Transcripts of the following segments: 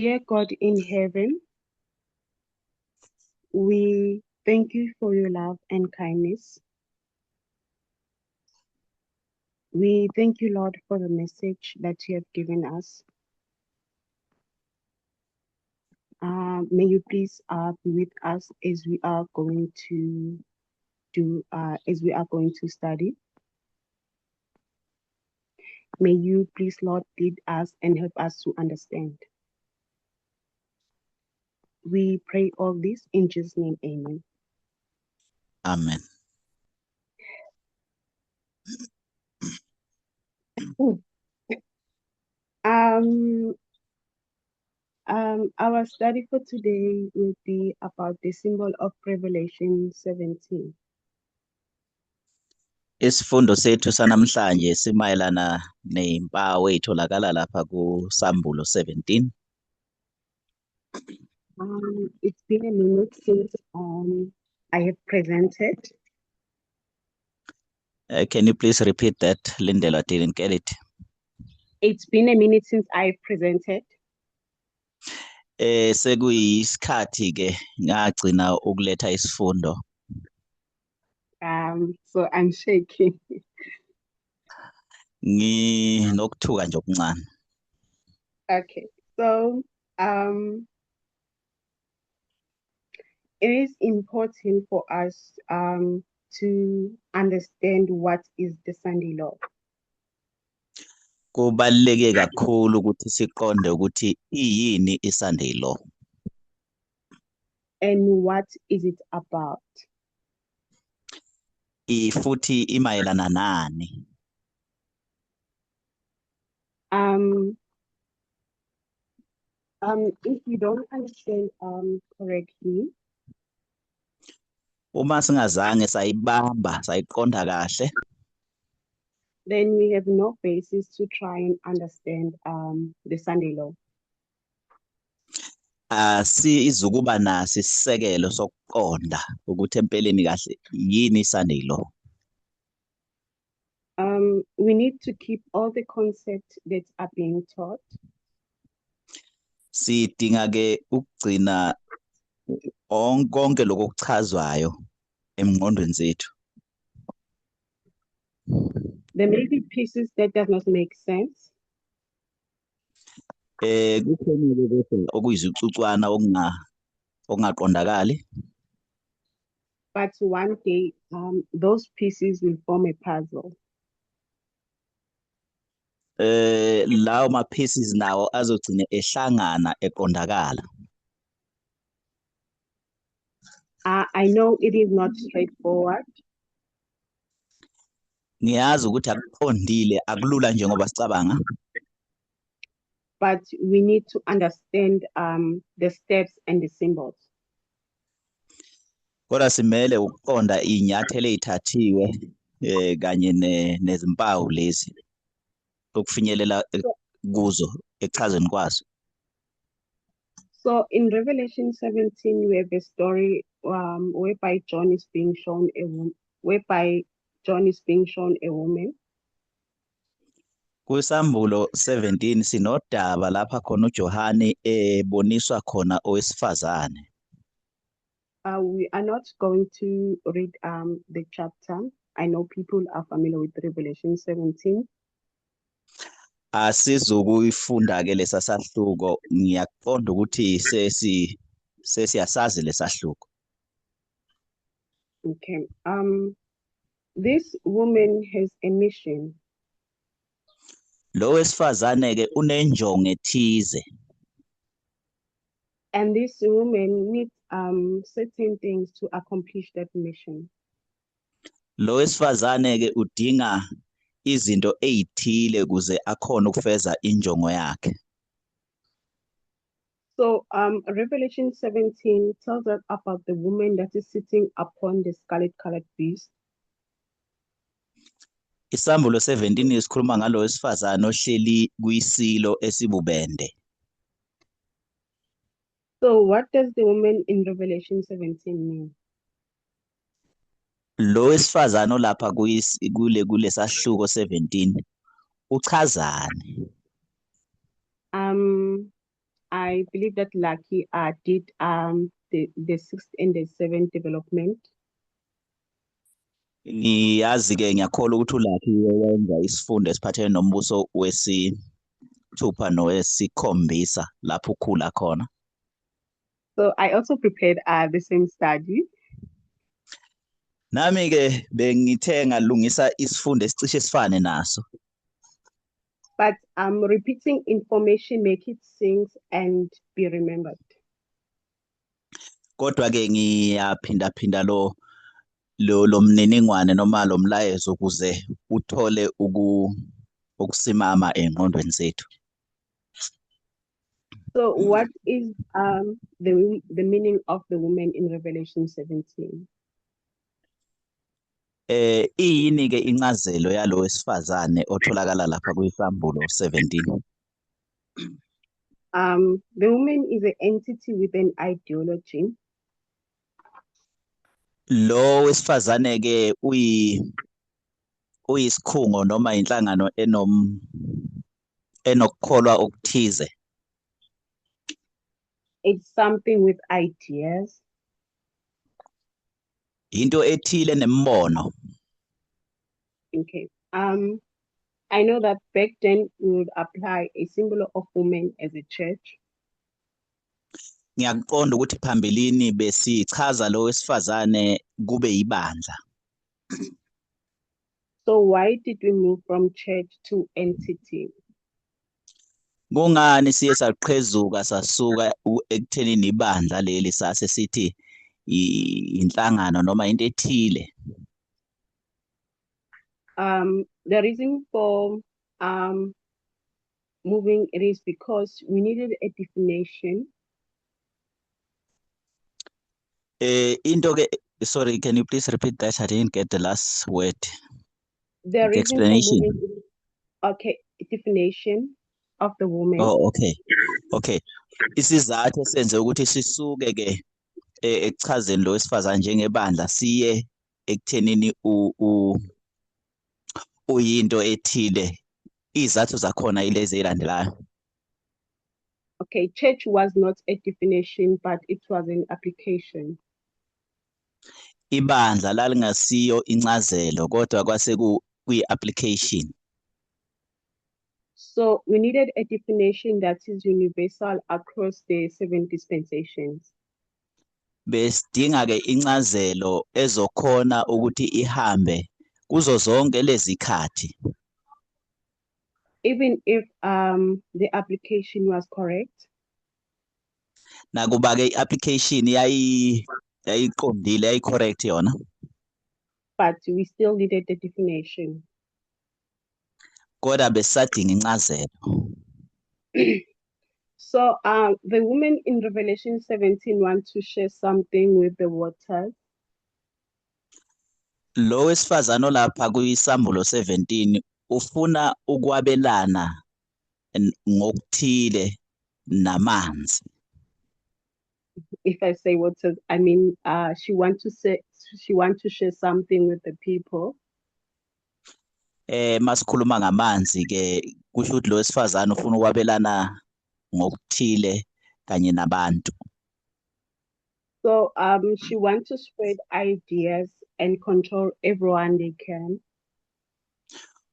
Dear God in heaven, we thank you for your love and kindness. We thank you, Lord, for the message that you have given us. May you please be with us as we are going to do, as we are going to study. May you please, Lord, lead us and help us to understand. We pray all this in Jesus' name, amen. Amen. Um, our study for today will be about the symbol of Revelation 17. Isifundo sethu sanamhlanje simayelana nezimpawu ezitholakala lapha kuSambulo 17. It's been a minute since I have presented. Can you please repeat that, Lindela? I didn't get it. It's been a minute since I presented. Sekuyisikhathi ke ngagcina ukuletha isifundo. So I'm shaking. Nginokuthuka nje okuncane. Okay, so it is important for us to understand what is the Sunday law. Kubaluleke kakhulu ukuthi siqonde ukuthi iyini iSunday law and what is it about. Futhi imayelana nani. If you don't understand correctly, uma singazange sayibamba sayiqonda kahle, then we have no basis to try and understand the Sunday law. Asizukuba naso isisekelo sokuqonda ukuthi empeleni kahle yini iSunday law. We need to keep all the concepts that are being taught. Sidinga ke ukugcina konke lokho okuchazwayo emngqondweni zethu. There may be pieces that does not make sense. Kukhona kodwa okuyizicucwana okungaqondakali. But one day, those pieces will form a puzzle. Lawo ma pieces nawo azogcina ehlangana eqondakala. I know it is not straightforward. Ngiyazi ukuthi akuqondile, akulula njengoba sicabanga. But we need to understand the steps and the symbols. Kodwa simele ukuqonda inyathelo ezithathiwe kanye nezimpawu lezi ukufinyelela kuzo ekuchazeni kwazo. So in Revelation 17 we have a story whereby John is being shown a whereby John is being shown a woman. Kwisambulo 17 sinodaba lapha khona uJohane eboniswa khona owesifazane. We are not going to read the chapter. I know people are familiar with Revelation 17. Asizukuyifunda ke lesa sahluko, ngiyaqonda ukuthi sesiyasazi lesahluko. Okay. This woman has a mission. Lo wesifazane ke unenjongo ethize. And this woman needs certain things to accomplish that mission. Lo wesifazane ke udinga izinto ezithile ukuze akhone ukufeza injongo yakhe. So Revelation 17 tells us about the woman that is sitting upon the scarlet colored beast. Isambulo 17 isikhuluma ngalo wesifazane ohleli kwisilo esibubende. So what does the woman in Revelation 17 mean? Lo wesifazane olapha kule kulesahluko 17 uchazani? I believe that Lucky did the sixth and the seventh development. Ngiyazi-ke, ngiyakholwa ukuthi uLucky wenza isifundo esiphathelene nombuso wesithupha nowesikhombisa lapho ukhula khona. So I also prepared the same study. Nami-ke bengithe ngalungisa isifundo esicishe sifane naso. But repeating information make it sink and be remembered. Kodwa-ke ngiyaphindaphinda lo mniningwane noma lo mlayezo ukuze uthole ukusimama engqondweni zethu. So what is the meaning of the woman in Revelation 17? Iyini ke incazelo yalo wesifazane otholakala lapha kwiSambulo 17? The woman is an entity with an ideology. Lo wesifazane ke uyisikhungo noma inhlangano enokukholwa okuthize. It's something with ideas. Into ethile nembono. Okay. I know that back then we would apply a symbol of woman as a church. Ngiyakuqonda ukuthi phambilini besichaza lo wesifazane kube ibandla. So why did we move from church to entity? Kungani siye saqhezuka sasuka ekuthenini ibandla leli sase sithi inhlangano noma into ethile? The reason for moving it is because we needed a definition. Into ke, sorry, can you please repeat that? I didn't get the last word. The The reason for explanation. moving is, okay, definition of the woman. Oh, okay. Okay. Isizathu esenze ukuthi sisuke ke ekuchazeni lo wesifazane njengebandla siye ekuthenini uyinto ethile. Izathu zakhona ilezi ezilandelayo. Okay, church was not a definition, but it was an application. Ibandla lalingasiyo incazelo kodwa kwase kuyi-application. So we needed a definition that is universal across the seven dispensations. Besidinga ke incazelo ezokhona ukuthi ihambe kuzo zonke lezi khathi. Even if the application was correct. Nakuba ke i-application yayiqondile, yayi-correct yona. But we still needed the definition. Kodwa besadinga incazelo. So the woman in Revelation 17 want to share something with the waters. Lo wesifazane olapha kwiSambulo 17 ufuna ukwabelana ngokuthile namanzi. If I say waters, I mean she want to share something with the people. Masikhuluma ngamanzi ke kusho ukuthi lo wesifazane ufuna ukwabelana ngokuthile kanye nabantu. So she wants to spread ideas and control everyone they can.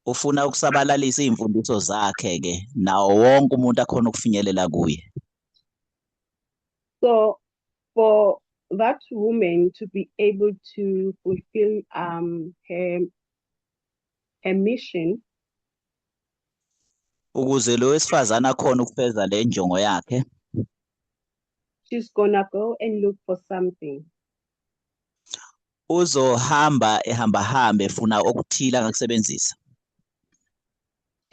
Ufuna ukusabalalisa izimfundiso zakhe ke nawo wonke umuntu akhona ukufinyelela kuye. So for that woman to be able to fulfill her mission, ukuze lo wesifazane akhona ukufeza le njongo yakhe, she's gonna go and look for something. Uzohamba ehamba hambe efuna okuthile angakusebenzisa.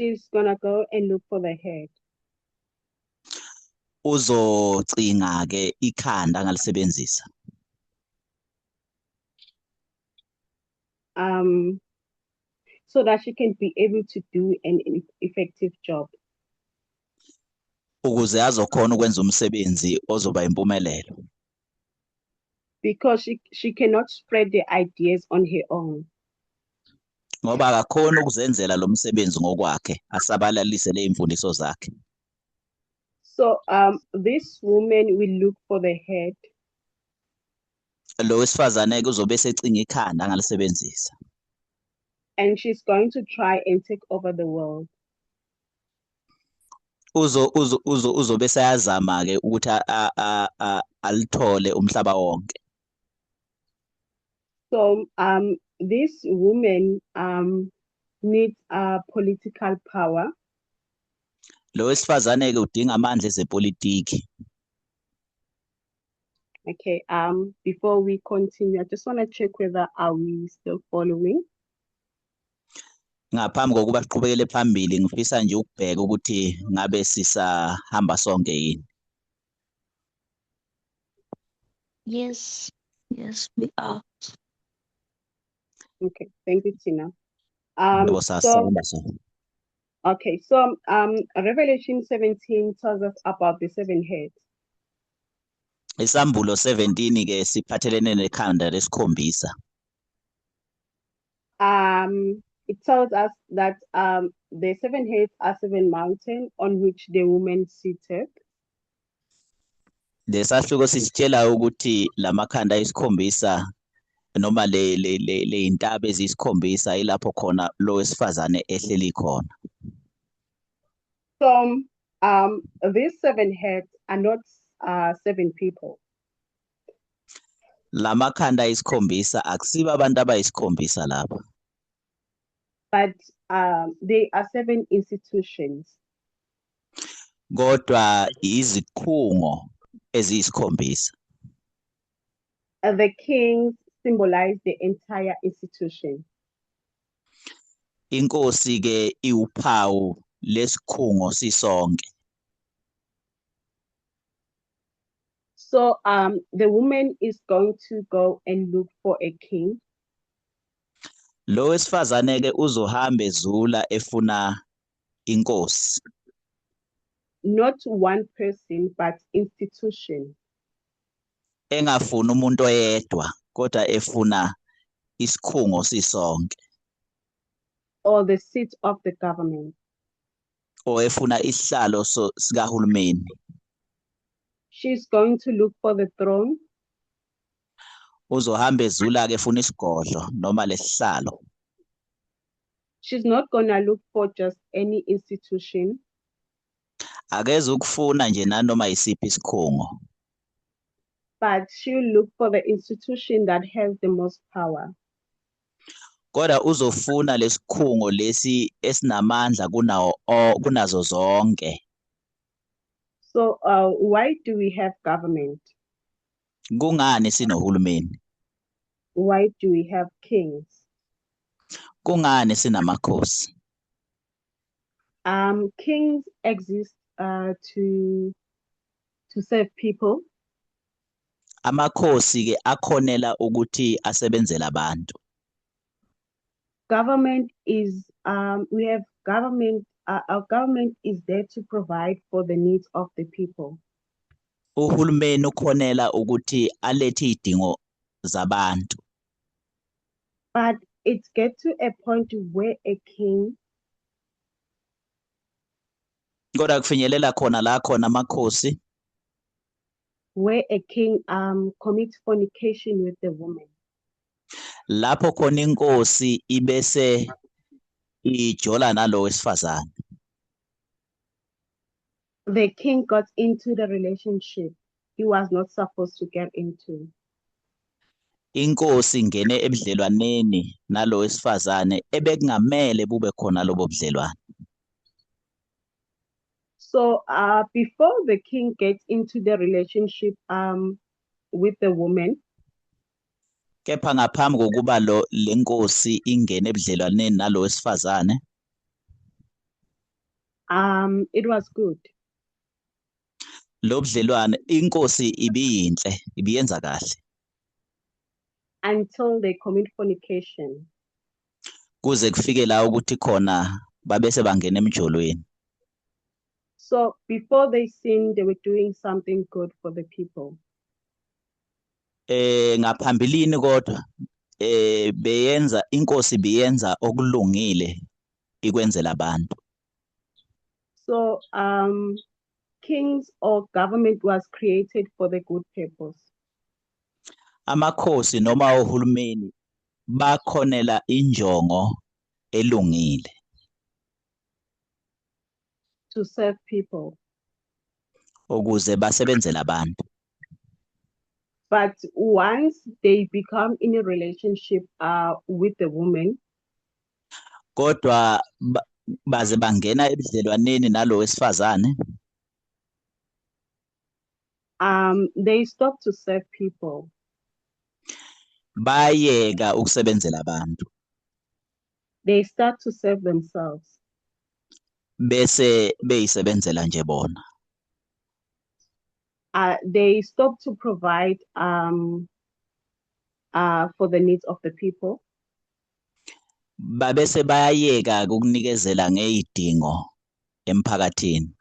She's gonna go and look for the head. Uzocinga ke ikhanda angalisebenzisa. So that she can be able to do an effective job. Ukuze azokhona ukwenza umsebenzi ozoba impumelelo. Because she cannot spread the ideas on her own. Ngoba akakhona ukuzenzela lo msebenzi ngokwakhe, asabalalise le imfundiso zakhe. So this woman will look for the head. Lo wesifazane ke uzobe esecinga ikhanda angalisebenzisa. And she's going to try and take over the world. Uzo uzo uzo uzobe eseyazama ke ukuthi alithole umhlaba wonke. So this woman needs political power. Lo wesifazane ke udinga amandla ezepolitiki. Okay, before we continue, I just want to check whether are we still following. Ngaphambi kokuba siqhubekele phambili, ngifisa nje ukubheka ukuthi ngabe sisahamba sonke yini. Yes, we are. Okay, thank you, Tina. Yebo, So sasihamba sonke. okay, so Revelation 17 tells us about the seven heads. Isambulo 17 ke siphathelene nekhanda lesikhombisa. It tells us that the seven heads are seven mountains on which the woman seated. Lesahluko sisitshela ukuthi lamakhanda ayisikhombisa noma le le le le intaba eziyisikhombisa ilapho khona lo wesifazane ehleli khona. So these seven heads are not seven people. Lamakhanda ayisikhombisa akusibo abantu abayisikhombisa lapha. But they are seven institutions. Kodwa izikhungo eziyisikhombisa. The kings symbolize the entire institution. Inkosi ke iwuphawu lesikhungo sisonke. So the woman is going to go and look for a king. Lo wesifazane ke uzohamba ezula efuna inkosi. Not one person, but institution. Engafuni umuntu oyedwa, kodwa efuna isikhungo sisonke. Or the seat of the government. Or efuna isihlalo sikahulumeni. She's going to look for the throne. Uzohamba ezula ke efuna isigodlo noma lesihlalo. She's not going to look for just any institution. Akeze ukufuna nje nanoma isiphi isikhungo. But she'll look for the institution that has the most power. Kodwa uzofuna lesikhungo lesi esinamandla kunazo zonke. So why do we have government? Kungani sinohulumeni? Why do we have kings? Kungani sinamakhosi? Kings exist to serve people. Amakhosi ke akhonela ukuthi asebenzele abantu. Government is, we have government, our government is there to provide for the needs of the people. Uhulumeni ukhonela ukuthi alethe izidingo zabantu. But it gets to a point where a king Kodwa kufinyelela khona la khona amakhosi where a king commits fornication with the woman. Lapho khona inkosi ibese ijola nalo wesifazane. The king got into the relationship he was not supposed to get into. Inkosi ingene ebudlelwaneni nalo wesifazane ebekungamele bube khona lobo budlelwane. So before the king gets into the relationship with the woman, Kepha ngaphambi kokuba lo lenkosi ingene ebudlelwaneni nalo wesifazane, it was good. Lo budlelwane inkosi ibiyinhle, ibiyenza kahle. Until they commit fornication. Kuze kufike la ukuthi khona babese bangena emjolweni. So before they sinned, they were doing something good for the people. Ngaphambilini kodwa beyenza inkosi biyenza okulungile ikwenzela abantu. So Kings or government was created for the good purpose. Amakhosi noma ohulumeni bakhonela injongo elungile. To serve people. Ukuze basebenzele abantu. But once they become in a relationship with the woman, kodwa baze bangena ebudlelwaneni nalo wesifazane, they stop to serve people. Bayeka ukusebenzela abantu. They start to serve themselves. Bese beyisebenzela nje bona. They stop to provide for the needs of the people. Babese bayayeka ukunikezela ngezidingo emphakathini.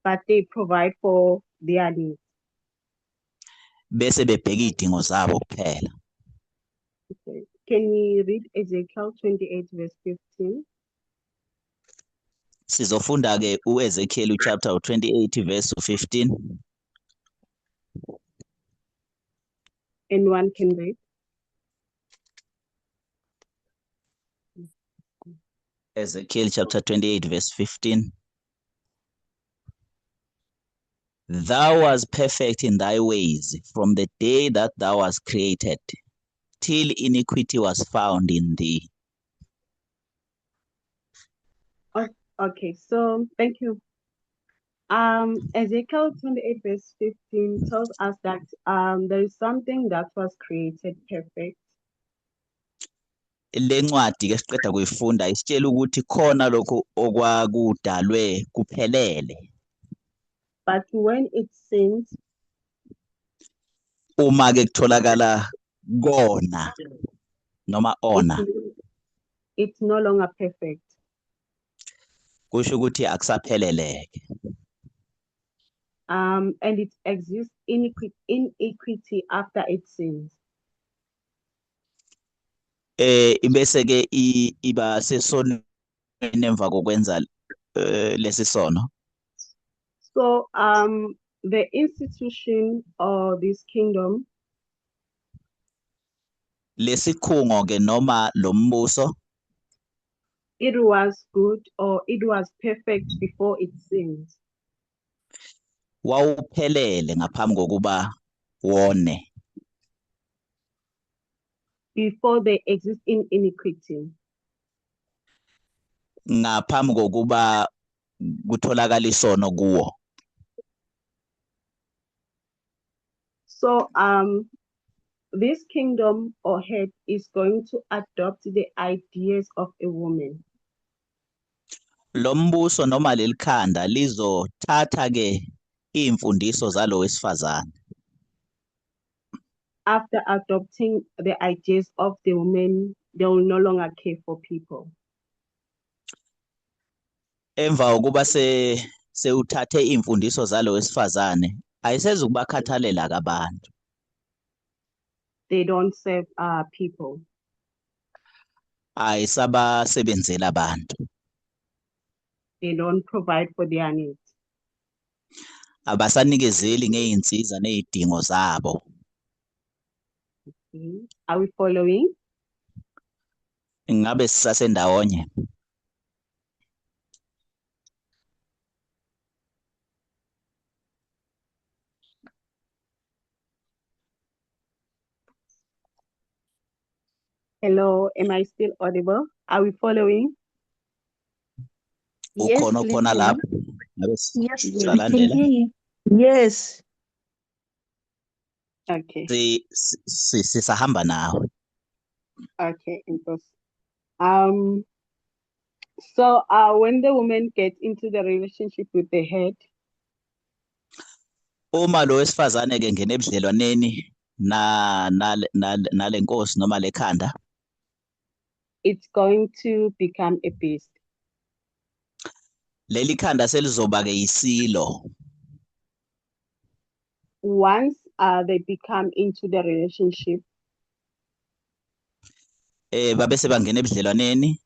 But they provide for their needs. Bese bebheka izidingo zabo kuphela. Okay. Can we read Ezekiel 28 verse 15? Sizofunda ke uEzekiel chapter 28 verse 15. Anyone can read. Ezekiel chapter 28 verse 15. Thou wast perfect in thy ways from the day that thou wast created, till iniquity was found in thee. Okay, so thank you. Ezekiel 28 verse 15 tells us that there is something that was created perfect. Le ncwadi ke siqeda kuyifunda isitshela ukuthi khona lokhu okwakudalwe kuphelele. But when it sins, uma ke kutholakala kona noma ona, it's no longer perfect. Kusho ukuthi akusapheleleke. And it exists inequity after it sins. Ibese ke iba sesonweni emva kokwenza lesi sono. So the institution or this kingdom, lesikhungo ke noma lombuso, it was good or it was perfect before it sinned. Wawuphelele ngaphambi kokuba wone. Before they exist in iniquity. Ngaphambi kokuba kutholakala isono kuwo. So this kingdom or head is going to adopt the ideas of a woman. Lo mbuso noma lelikhanda lizothatha ke imfundiso zalo wesifazane. After adopting the ideas of the woman, they will no longer care for people. Emva kokuba sewuthathe imfundiso zalo wesifazane, ayisezukubakhathalela abantu. They don't serve people. Ayisabasebenzela abantu. They don't provide for their needs. Abasanikezeli ngey'nsiza ney'dingo zabo. Okay. Are we following? Ingabe sisasendawonye? Hello, am I still audible? Are we following? Yes, Ukhona please, khona ma'am. lapho? Ngabe Yes, we can sisalandela? hear you. Yes. Okay. Sisahamba nawe. Okay, Inkosi. So when the woman gets into the relationship with the head, uma lo wesifazane ke ngena ebudlelwaneni na nale nkosi noma lekhanda, it's going to become a beast. Leli khanda selizoba ke isilo. Once they become into the relationship, Babe sebangena ebudlelwaneni,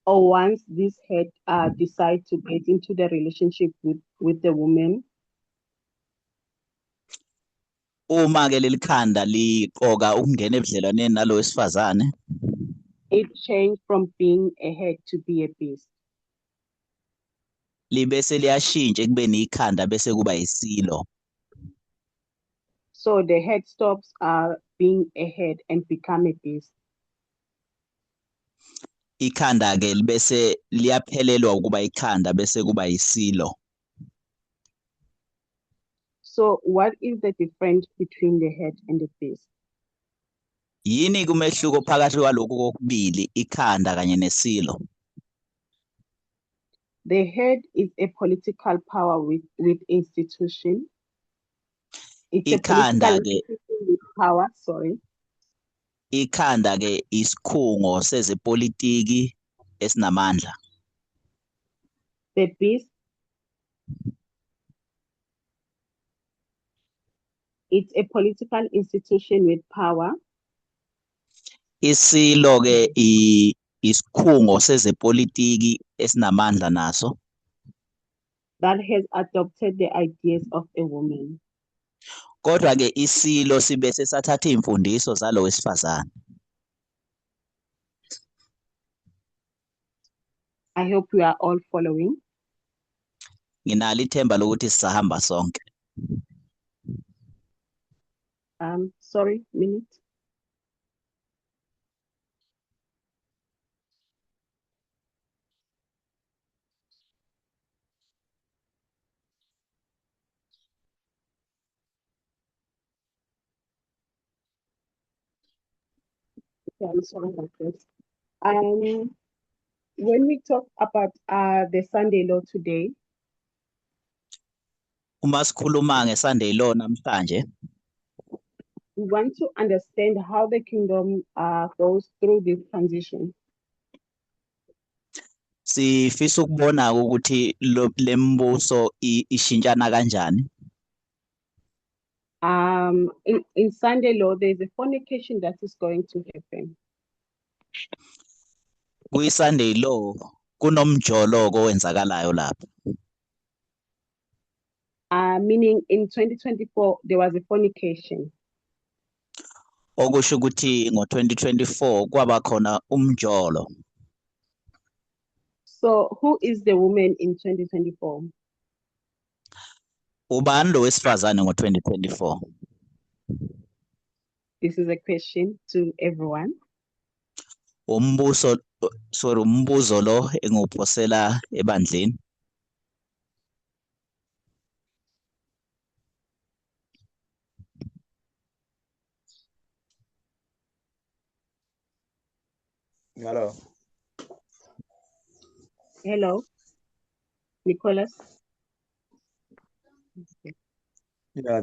Or once this head decide to get into the relationship with the woman, Uma ke leli khanda liqoka ukungena ebudlelwaneni nalo wesifazane, it changed from being a head to be a beast. Libese liyashintsha ekubeni ikhanda bese kuba isilo. So the head stops being a head and become a beast. Ikhanda ke libese liyaphelelwa ukuba ikhanda bese kuba isilo. So what is the difference between the head and the beast? Yini kumehluko phakathi kwalokhu kokubili, ikhanda kanye nesilo? The head is a political power with institution. It's a Ikhanda political ke institution with power, sorry. Ikhanda ke isikhungo sezepolitiki esinamandla. The beast, it's a political institution with power. Isilo ke isikhungo sezepolitiki esinamandla naso. That has adopted the ideas of a woman. Kodwa ke isilo sibe sesathatha imfundiso zalo wesifazane. I hope we are all following. Nginalo ithemba lokuthi sisahamba sonke. Sorry, minute. Okay, I'm sorry about this. When we talk about the Sunday law today, uma sikhuluma nge-Sunday law namhlanje, we want to understand how the kingdom goes through this transition. Sifisa ukubona ukuthi lembuso ishintshana kanjani. In Sunday law, there's a fornication that is going to happen. Kwi Sunday law kunomjolo owenzakalayo lapha. Meaning in 2024 there was a fornication. Okusho ukuthi ngo-2024 kwaba khona umjolo. So who is the woman in 2024? Ubani lo wesifazane ngo-2024? This is a question to everyone. Umbuso, sorry, umbuzo lo engiwuphosela ebandleni. Hello. Hello, Nicholas. Yeah,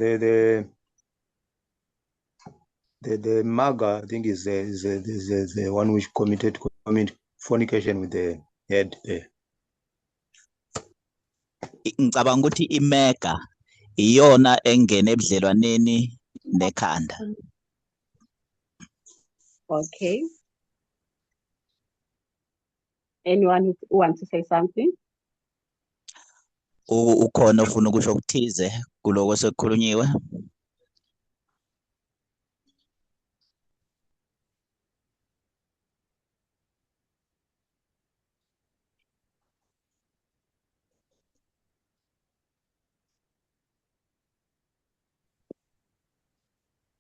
the MAGA, I think, is the one which commit fornication with the head there. Ngicabanga ukuthi iMAGA iyona engene ebudlelwaneni nekhanda. Okay. Anyone who wants to say something? Ukhona ofuna ukusho okuthize kuloko sekukhulunyiwe?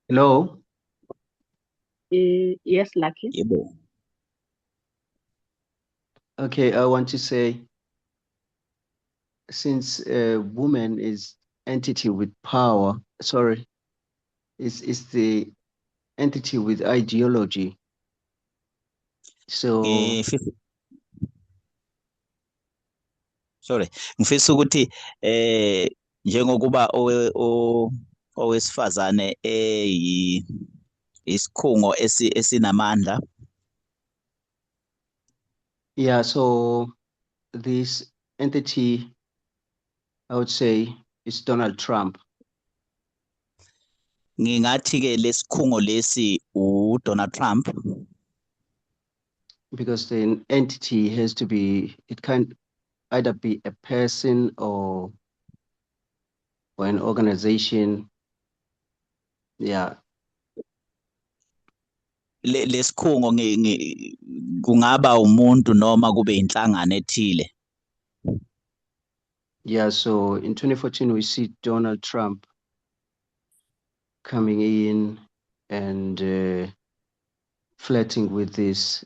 Hello. Yes, Lucky. Yebo. Okay, I want to say, since a woman is entity with power, sorry, is the entity with ideology. So Sorry, ngifisa ukuthi njengokuba owesifazane isikhungo esinamandla. Yeah, so this entity, I would say, is Donald Trump. Ngingathi ke lesikhungo lesi uDonald Trump. Because the entity has to be, it can either be a person or an organization. Yeah. Lesikhungo kungaba umuntu noma kube inhlangano ethile. Yeah, so in 2014 we see Donald Trump coming in and flirting with this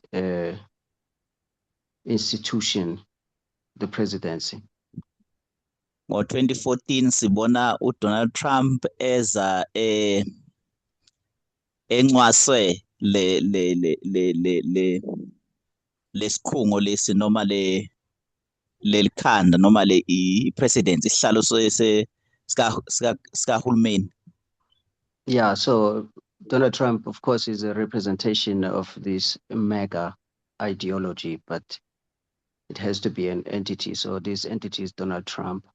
institution, the presidency. Ngo-2014 sibona uDonald Trump eza encwase le lesikhungo lesi noma le lelikhanda noma le i-president, isihlalo sikahulumeni. Yeah, so Donald Trump, of course, is a representation of this MAGA ideology, but it has to be an entity. So this entity is Donald Trump.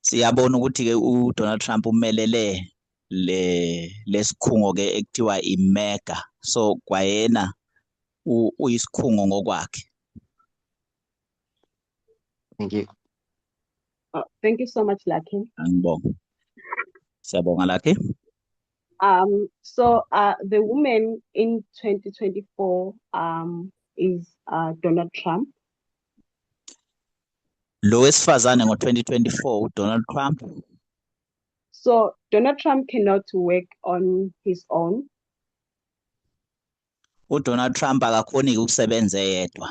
Siyabona ukuthi ke uDonald Trump umelele le lesikhungo ke ekuthiwa iMAGA, so kwayena uyisikhungo ngokwakhe. Thank you. Thank you so much, Lucky. Angibonga. Siyabonga, Lucky. So the woman in 2024 is Donald Trump. Lo wesifazane ngo-2024 uDonald Trump. So Donald Trump cannot work on his own. uDonald Trump akakhoni ukusebenza eyedwa.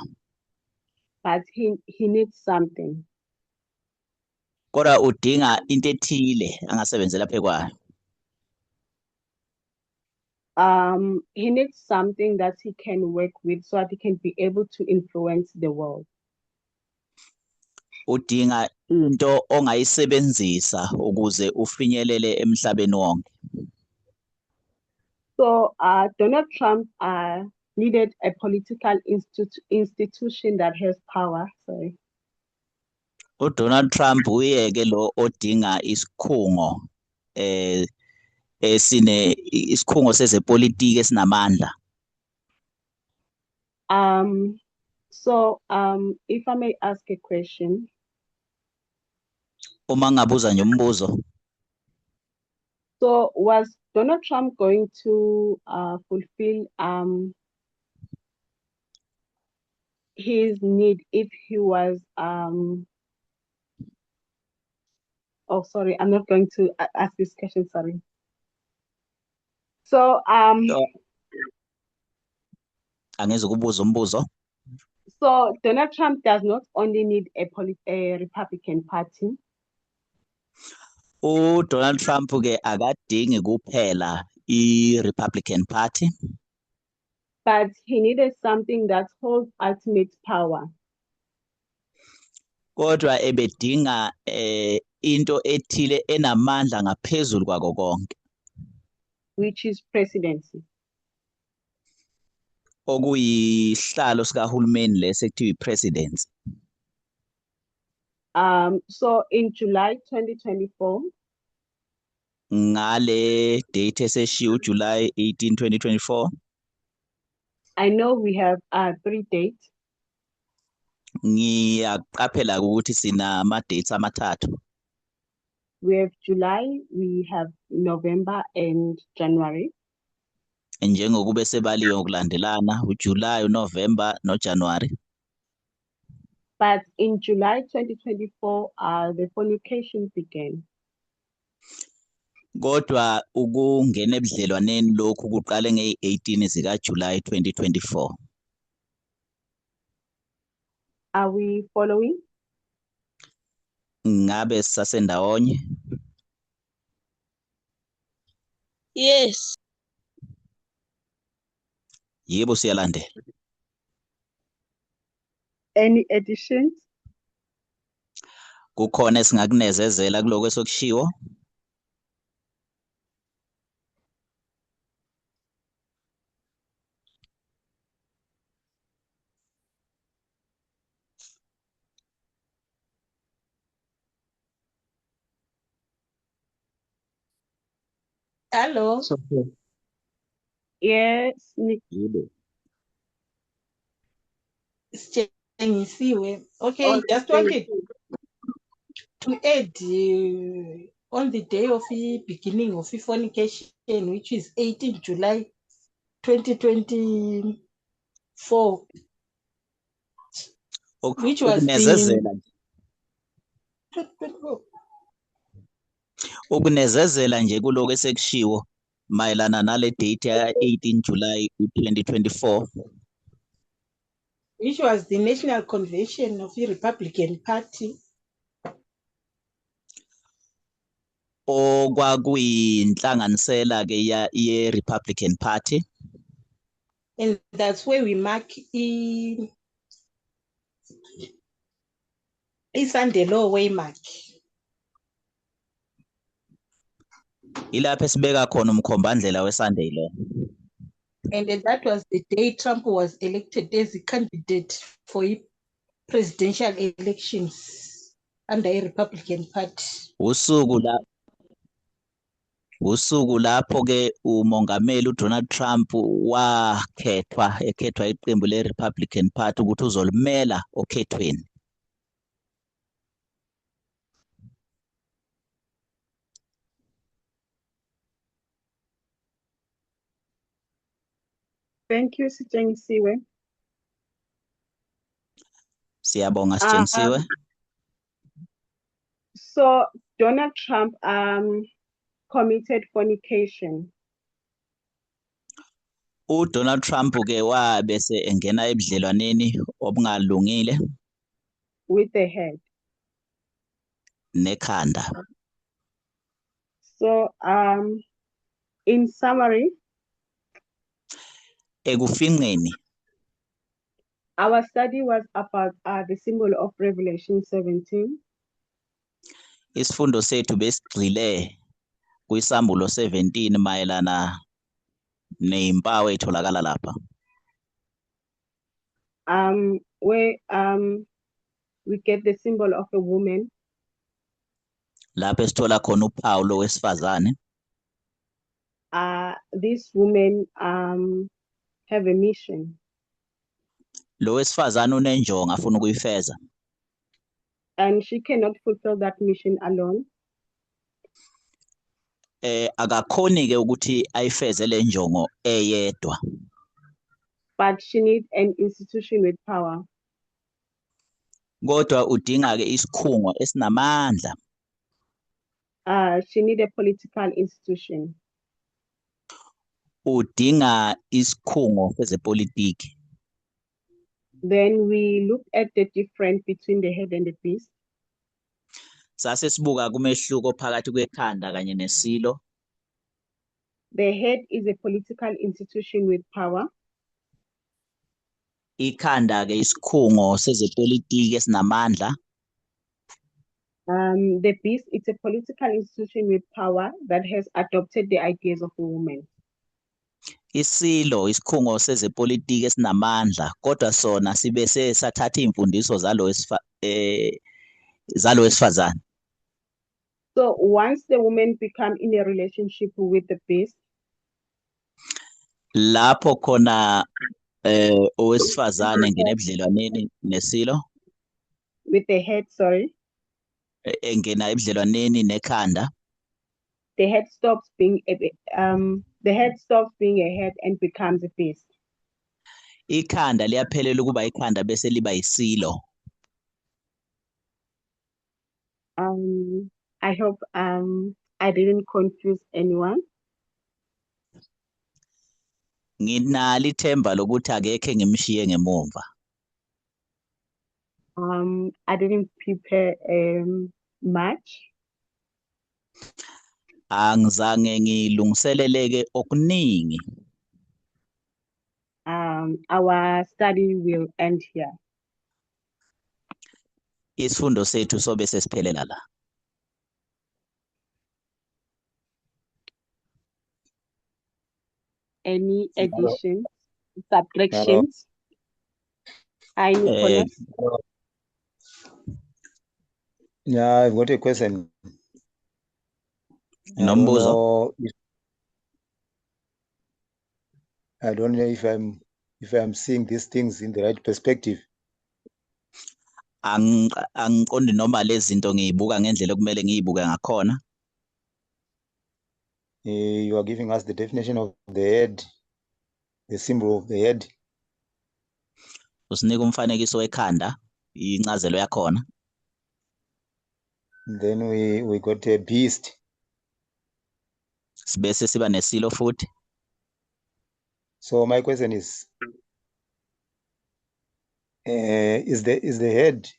But he needs something. Kodwa udinga into ethile angasebenzela phezu kwayo. He needs something that he can work with so that he can be able to influence the world. Udinga into ongayisebenzisa ukuze ufinyelele emhlabeni wonke. So Donald Trump needed a political institution that has power. Sorry. uDonald Trump uyeke lo odinga isikhungo esine isikhungo sezepolitiki esinamandla. So if I may ask a question. Uma ngabuza nje umbuzo. So was Donald Trump going to fulfill his need if he was oh, sorry, I'm not going to ask this question, sorry. So So, angizukubuza umbuzo. So Donald Trump does not only need a Republican Party. uDonald Trump ke akadingi kuphela iRepublican Party. But he needed something that holds ultimate power. Kodwa ebedinga into ethile enamandla ngaphezulu kwako konke. Which is presidency. Okuyisihlalo sikahulumeni lesi ekuthiwa ipresidency. So in July 2024, Ngale date eseshiwo July 18 2024. I know we have three dates. Ngiyaqaphela ukuthi sinama dates amathathu. We have July, we have November and January. Njengokube sebaliwe ngokulandelana uJuly, uNovember noJanuary. But in July 2024, the fornication began. Kodwa ukungena ebudlelwaneni lokhu kuqale ngeyi-18 zika July 2024. Are we following? Ngabe sisasendawonye? Yes. Yebo, siyalandela. Any additions? Kukhona esingakunezezela kuloko esokushiwo? Hello. So Yes, Nick. Yebo. Sitshengisiwe. Okay, just wanted to add on the day of the beginning of fornication, which is 18 July 2024, which was Ukunezezela the ukunezezela nje kuloko esekushiwo mayelana nale date ya 18 July 2024, which was the National Convention of the Republican Party. Okwakuyinhlanganisela ke ya ye Republican Party. And that's where we mark i Sunday law waymark. Ilapho esibeka khona umkhombandlela weSunday law. And then that was the day Trump was elected as a candidate for presidential elections under a Republican Party. Usuku lapho ke umongameli uDonald Trump wakhethwa, ekhethwa iqembu le-Republican Party ukuthi uzolimela okhethweni. Thank you, Sitshengisiwe. Siyabonga, Sitshengisiwe. So Donald Trump committed fornication. uDonald Trump ke wabe se engena ebudlelwaneni obungalungile with the head. Nekhanda. So in summary, Ekufinqeni, our study was about the symbol of Revelation 17. Isifundo sethu besigxile kwisambulo 17 mayelana nezimpawu ezitholakala lapha. Where we get the symbol of a woman. Lapho esithola khona uphawu lowesifazane. This woman have a mission. Lo wesifazane unenjongo afuna ukuyifeza. And she cannot fulfill that mission alone. Akakhoni ke ukuthi ayifeze le njongo eyedwa. But she needs an institution with power. Kodwa udinga ke isikhungo esinamandla. She need a political institution. Udinga isikhungo sezepolitiki. Then we look at the difference between the head and the beast. Sase sibuka kumehluko phakathi kwekhanda kanye nesilo. The head is a political institution with power. Ikhanda ke isikhungo sezepolitiki esinamandla. The beast is a political institution with power that has adopted the ideas of a woman. Isilo isikhungo sezepolitiki esinamandla, kodwa sona sibe sesathatha imfundiso zalo wesifazane. So once the woman become in a relationship with the beast, Lapho khona owesifazane engena ebudlelwaneni nesilo, with the head, sorry, engena ebudlelwaneni nekhanda, the head stops being a head and becomes a beast. Ikhanda liyaphelela ukuba ikhanda bese liba isilo. I hope I didn't confuse anyone. Nginalo ithemba lokuthi akekho engimshiye ngemumva. I didn't prepare much. Angizange ngilungiseleleke okuningi. Our study will end here. Isifundo sethu sobe sesiphelela la. Any Hello. Additions, subtractions? Hi, Nicholas. Yeah, I've got a question. I don't Nombuzo. know if, I don't know if I'm seeing these things in the right perspective. Angiqondi noma lezi zinto ngiyibuka ngendlela okumele ngiyibuke ngakhona. You are giving us the definition of the head, the symbol of the head. Usinika umfanekiso wekhanda, incazelo yakhona. Then we got a beast. Sibese siba nesilo futhi. So my question is, is the head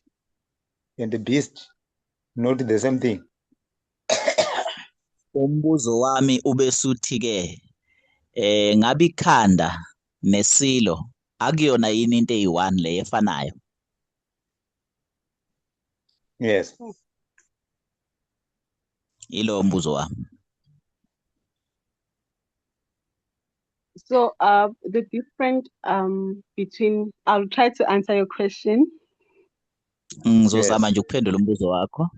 and the beast not the same thing? Umbuzo wami ubesuthi ke ngabe ikhanda nesilo akuyona yini into eyi-one le efanayo? Yes. Ilo mbuzo wami. So the difference between, I'll try to answer your question. Ngizozama Yes. nje ukuphendula umbuzo wakho.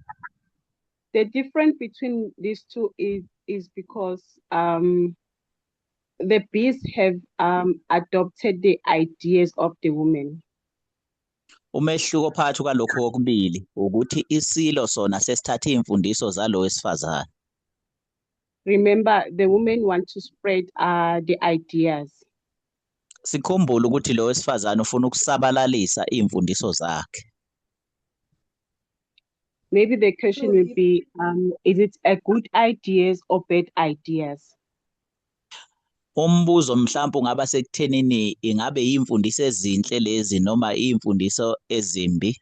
The difference between these two is because the beasts have adopted the ideas of the woman. Umehluko phakathi kwalokho kokubili ukuthi isilo sona sesithathe imfundiso zalo wesifazane. Remember, the women want to spread the ideas. Sikhumbule ukuthi lo wesifazane ufuna ukusabalalisa imfundiso zakhe. Maybe the question will be, is it a good ideas or bad ideas? Umbuzo mhlawumbe ungaba sekuthenini ingabe imfundiso ezinhle lezi noma imfundiso ezimbi?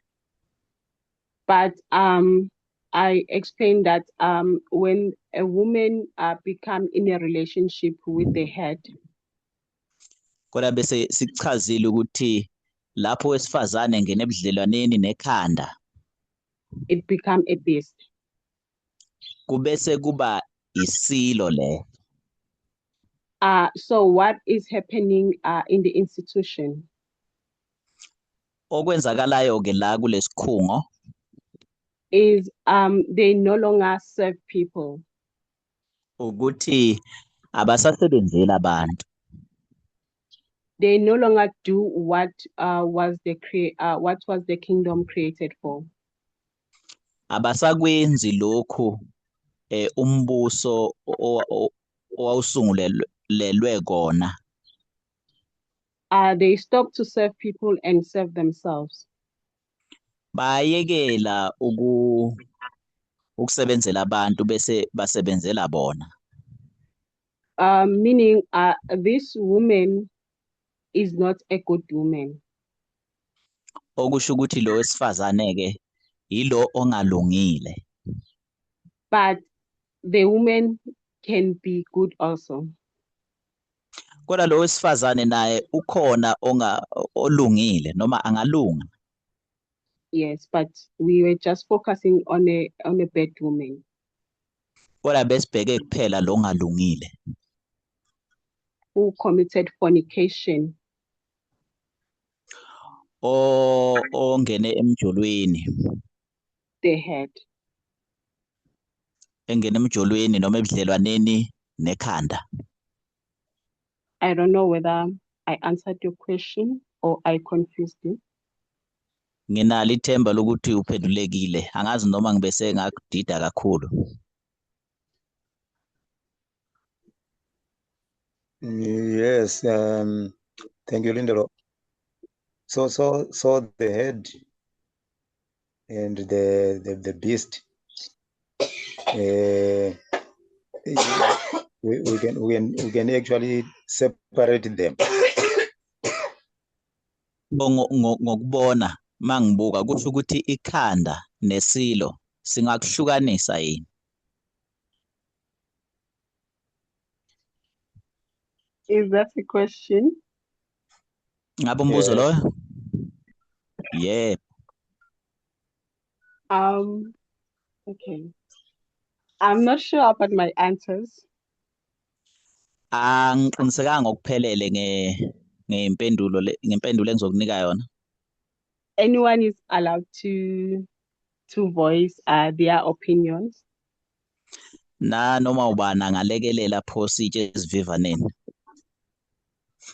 But I explained that when a woman become in a relationship with the head, Kodwa bese sikuchazile ukuthi lapho wesifazane engena ebudlelwaneni nekhanda, it become a beast. Kubese kuba isilo le. So what is happening in the institution? Okwenzakalayo ke la kulesikhungo is they no longer serve people. Ukuthi abasasebenzeli abantu. They no longer do what was the kingdom created for. Abasakwenzi lokhu umbuso owawusungulelwe kona. They stop to serve people and serve themselves. Bayekela ukusebenzela abantu bese basebenzela bona. Meaning, this woman is not a good woman. Okusho ukuthi lo wesifazane ke yilo ongalungile. But the woman can be good also. Kodwa lo wesifazane naye ukhona olungile noma angalunga. Yes, but we were just focusing on a bad woman. Kodwa besibheke kuphela lo ongalungile. Who committed fornication. Ongene emjolweni. The head. Engene emjolweni noma ebudlelwaneni nekhanda. I don't know whether I answered your question or I confused you. Nginalo ithemba lokuthi uphendulekile. Angazi noma ngibese ngakudida kakhulu. Yes, thank you, Lindelo. So the head and the beast, we can actually separate them. Ngokubona mangibuka kusho ukuthi ikhanda nesilo singakuhlukanisa yini? Is that a question? Ngabe umbuzo Yes. loyo? Yebo. Okay. I'm not sure about my answers. Angiqinisekanga ngokuphelele ngempendulo le, ngempendulo engizokunika yona. Anyone is allowed to voice their opinions. Na noma ubani angalekelela phose itshe esivivaneni.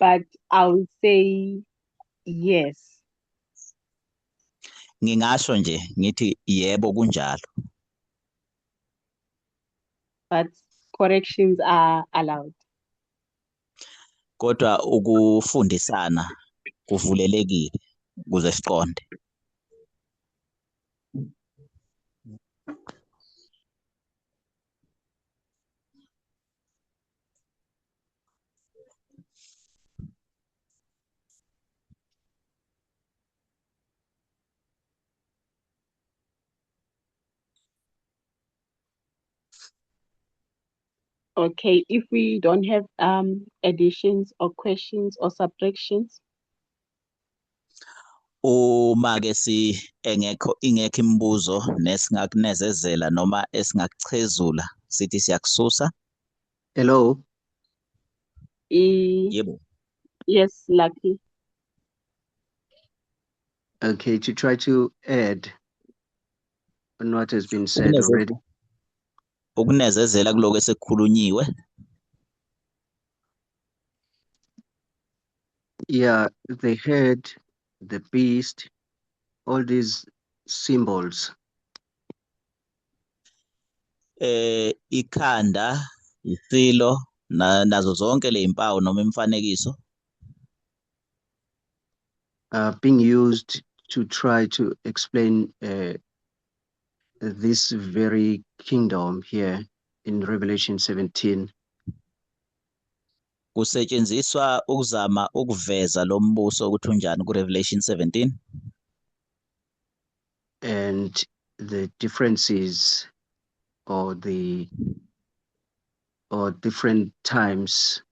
But I would say yes. Ngingasho nje ngithi yebo kunjalo. But corrections are allowed. Kodwa ukufundisana kuvulelekile ukuze siqonde. Okay, if we don't have additions or questions or subtractions. Uma ke si engekho ingekho imibuzo nesingakunezezela noma esingakuchezula sithi siyakususa. Hello. Yebo. Yes, Lucky. Okay, to try to add on what has been said already. Ukunezezela kuloko esekukhulunyiwe. Yeah, the head, the beast, all these symbols. Ikhanda, isilo, nazo zonke le impawu noma imifanekiso. Being used to try to explain this very kingdom here in Revelation 17. Kusetshenziswa ukuzama ukuveza lo mbuso ukuthi unjani ku Revelation 17. And the differences or the or different times,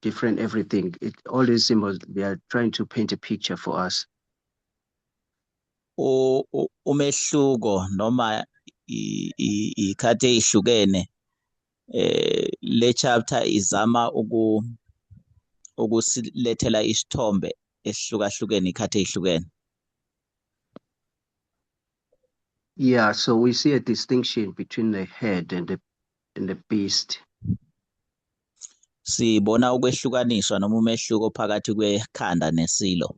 different everything. All these symbols, they are trying to paint a picture for us. Umehluko noma ikhathi ezihlukene, le chapter izama ukusilethela isithombe esihlukahlukene ikhathi ezihlukene. Yeah, so we see a distinction between the head and the beast. Sibona ukwehlukaniswa noma umehluko phakathi kwekhanda nesilo.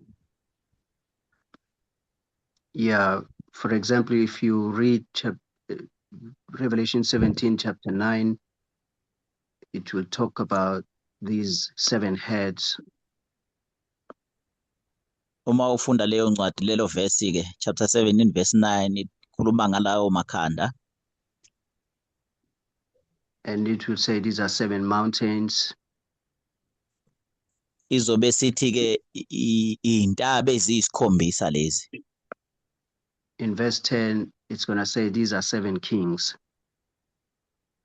Yeah, for example, if you read Revelation 17, chapter 9, it will talk about these seven heads. Uma ufunda leyo ncwadi lelo verse ke, chapter 17 verse 9, ikhuluma ngalawo makhanda. And it will say these are seven mountains. Izobe sithi ke izintaba eziyisikhombisa lezi. In verse 10, it's going to say these are seven kings.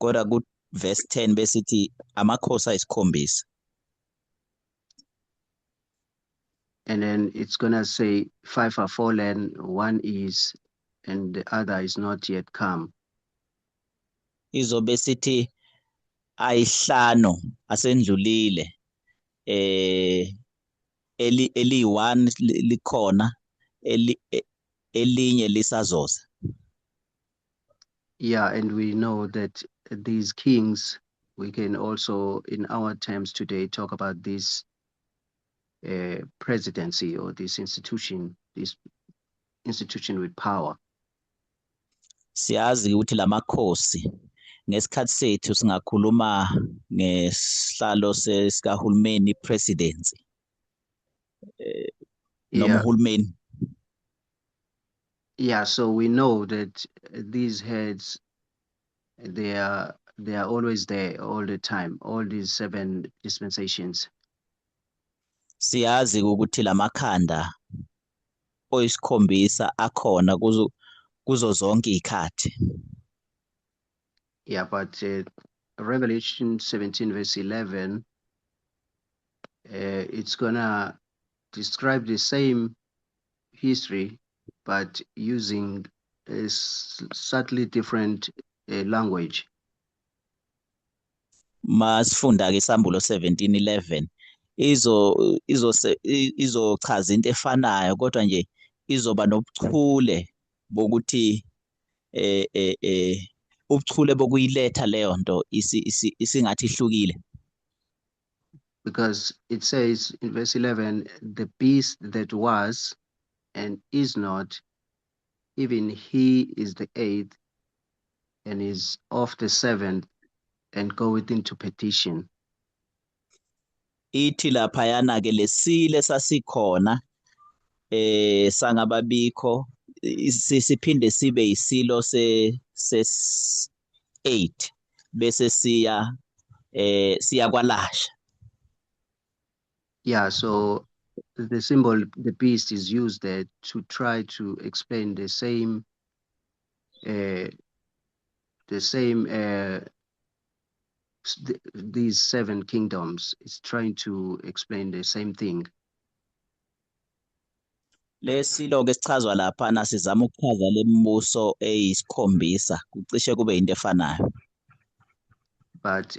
Kodwa ku verse 10 besithi amakhosi ayisikhombisa. And then it's going to say 5 are fallen, 1 is, and the other is not yet come. Izobe sithi ayihlanu asendlulile, eli 1 likhona, elinye lisazoza. Yeah, and we know that these kings, we can also in our terms today talk about this presidency or this institution with power. Siyazi ukuthi lamakhosi ngesikhathi sethu singakhuluma ngesihlalo sikahulumeni presidency. Noma uhulumeni. Yeah, so we know that these heads, they are always there all the time, all these 7 dispensations. Siyazi ukuthi lamakhanda oyisikhombisa akhona kuzo zonke izikhathi. Yeah, but Revelation 17 verse 11, it's going to describe the same history, but using a subtly different language. Masifunda ke isambulo 17:11, izochaza into efanayo kodwa nje izoba nobuchule bokuthi, ubuchule bokuyiletha leyo nto isingathi ihlukile. Because it says in verse 11, the beast that was. and is not, even he is the eighth and is of the seventh and goeth into perdition. Ithi laphayana ke lesilo sasikhona sangababikho siphinde sibe isilo se 8 bese siya siya kwalasha. Yeah, so the symbol, the beast, is used there to try to explain the same these seven kingdoms. It's trying to explain the same thing. Lesilo ke sichazwa lapha na sizama ukuchaza lembuso eyisikhombisa, kucishe kube into efanayo. But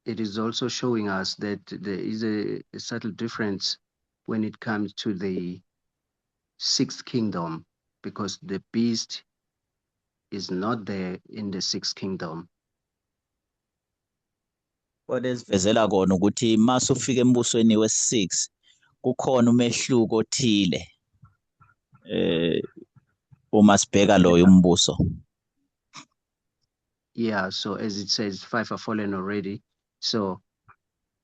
it is also showing us that there is a subtle difference when it comes to the sixth kingdom, because the beast is not there in the sixth kingdom. Kodwa esivezela kona ukuthi masufika embusweni we-6 kukhona umehluko othile uma sibheka loyo umbuso. Yeah, so as it says, 5 are fallen already. So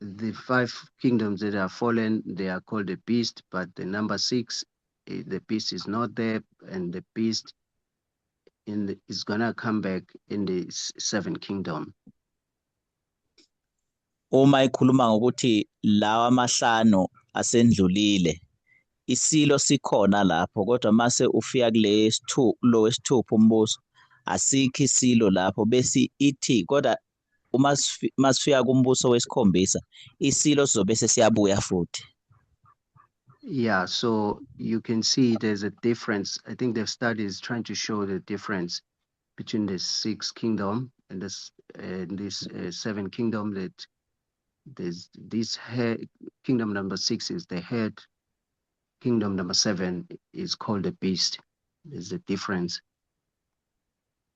the 5 kingdoms that are fallen, they are called the beast, but the number 6, the beast is not there, and the beast is gonna come back in the 7th kingdom. Uma ikhuluma ngokuthi lawa amahlanu asendlulile, isilo sikhona lapho, kodwa mase ufika kule lo wesithupha umbuso asikho isilo lapho, bese ithi kodwa uma masifika kumbuso wesikhombisa isilo sizobe sesiyabuya futhi. Yeah, so you can see there's a difference. I think the study is trying to show the difference between the 6th kingdom and this 7th kingdom, that there's this head, kingdom number 6 is the head, kingdom number 7 is called the beast. There's a difference.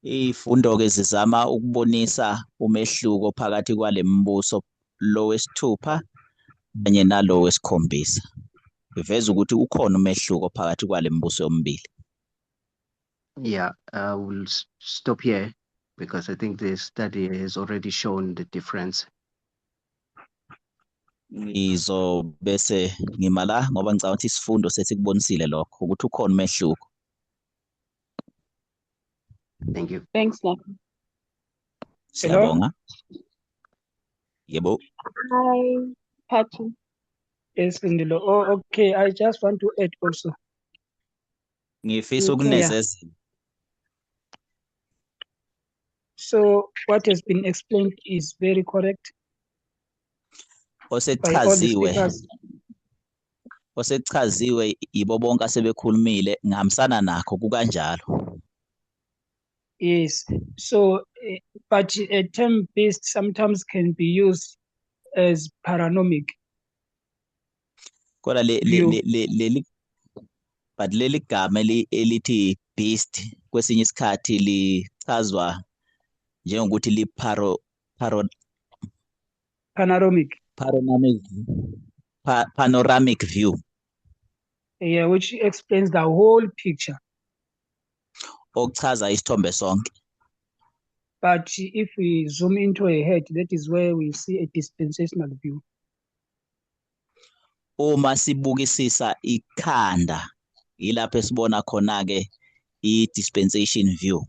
Ifundo ke zizama ukubonisa umehluko phakathi kwalembuso lo wesithupha kanye nalo wesikhombisa. Iveza ukuthi ukhona umehluko phakathi kwalembuso yomibili. Yeah, I will stop here because I think the study has already shown the difference. Ngizobese ngima la ngoba ngicabanga ukuthi isifundo sesikubonisile lokho ukuthi ukhona umehluko. Thank you. Thanks, Lucky. Siyabonga. Yebo. Hi, Patty. Yes, Ndilo. Oh, okay. I just want to add also. Ngifisa ukunezezela. So what has been explained is very correct. Osechaziwe yibo bonke asebekhulumile, ngihambisana nakho kukanjalo. Yes. So, but a term beast sometimes can be used as paranomic. Kodwa but leli gama elithi beast kwesinye isikhathi lichazwa njengokuthi li panoramic. Panoramic view. Yeah, which explains the whole picture. Okuchaza isithombe sonke. But if we zoom into a head, that is where we see a dispensational view. Uma sibukisisa ikhanda, yilapho esibona khona ke i-dispensation view.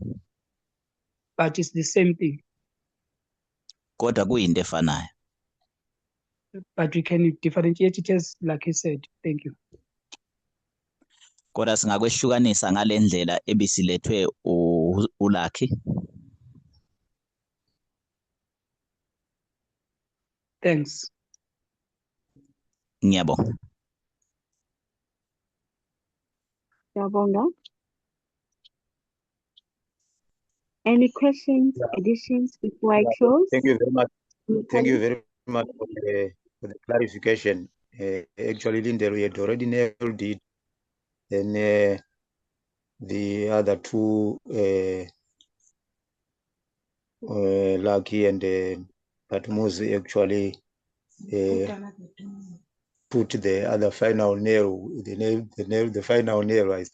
But it's the same thing. Kodwa kuyinto efanayo. But we can differentiate it as like he said. Thank you. Kodwa singakwehlukanisa ngalendlela ebisilethwe uLucky. Thanks. Ngiyabonga. Ngiyabonga. Any questions, additions before I close? Thank you very much. Thank you very much for the clarification. Actually, Linda, we had already nailed it. Then the other two, Lucky and Patmuzi, actually put the other final nail, the nail, the nail, the final nail, I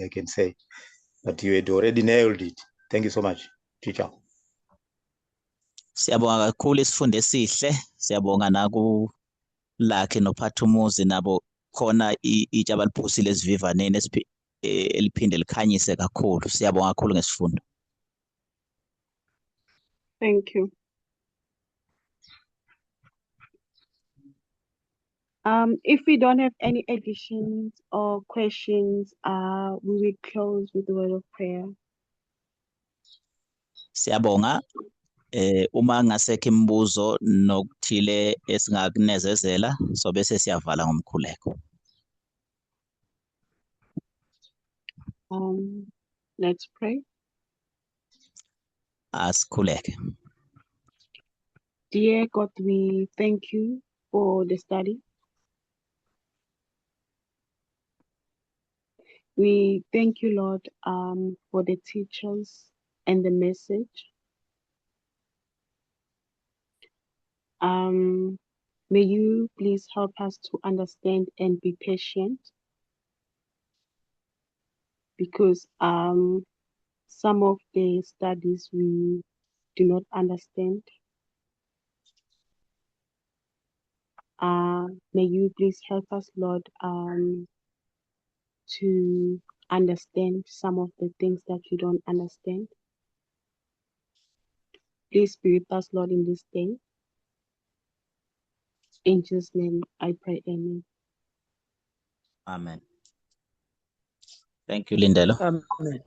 can say. But you had already nailed it. Thank you so much, teacher. Siyabonga kakhulu isifundo esihle. Siyabonga naku lakhe nophathumuzi nabo khona itshe abaliphosile esivivaneni eliphinde likhanyise kakhulu. Siyabonga kakhulu ngesifundo. Thank you. If we don't have any additions or questions, we will close with the word of prayer. Siyabonga. Uma ngasekho imibuzo nokuthile esingakunezezela, so bese siyavala ngomkhuleko. Let's pray. Asikhuleke. Dear God, we thank you for the study. We thank you, Lord, for the teachers and the message. May you please help us to understand and be patient, because some of the studies we do not understand. May you please help us, Lord, to understand some of the things that you don't understand. Please be with us, Lord, in this day. In Jesus' name, I pray, amen. Amen. Thank you, Lindelo. Amen.